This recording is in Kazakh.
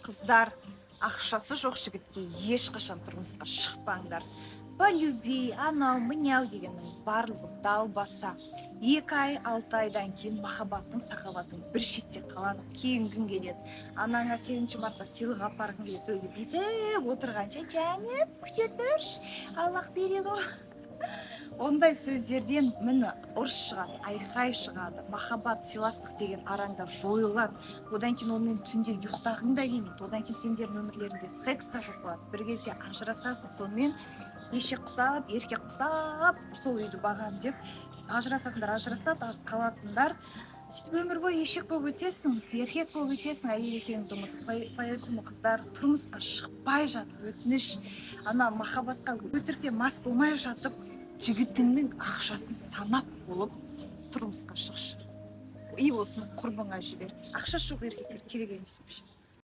Қыздар, ақшасы жоқ жігітке ешқашан тұрмысқа шықпаңдар. По любви, анау мынау дегеннің барлығы далбаса. 2 ай, 6 айдан кейін махаббаттың, сахаббатың бір шетте қалады. Киінгің келеді, анаңа 8 мартта сыйлық апарғың келеді. Сол кезде бүйтіп отырғанша, жаным, күте тұршы, Аллах береді ғой, ондай сөздерден, міне, ұрыс шығады, айқай шығады, махаббат, сыйластық деген араңда жойылады. Одан кейін онымен түнде ұйықтағың да келмейді. Одан кейін сендердің өмірлеріңде секс та жоқ болады. Бір кезде ажырасасың. Сонымен ешек құсап, еркек құсап, сол үйді бағамын деп ажырасатындар ажырасады, қалатындар сөйтіп өмір бойы ешек болып өтесің, еркек болып өтесің, әйел екеніңді ұмытып. Поэтому, қыздар, тұрмысқа шықпай жатып, өтініш, ана махаббатқа өтірікте мас болмай жатып, жігітіңнің ақшасын санап болып тұрмысқа шықшы и осыны құрбыңа жібер. Ақшасы жоқ еркектер керек емес вообще.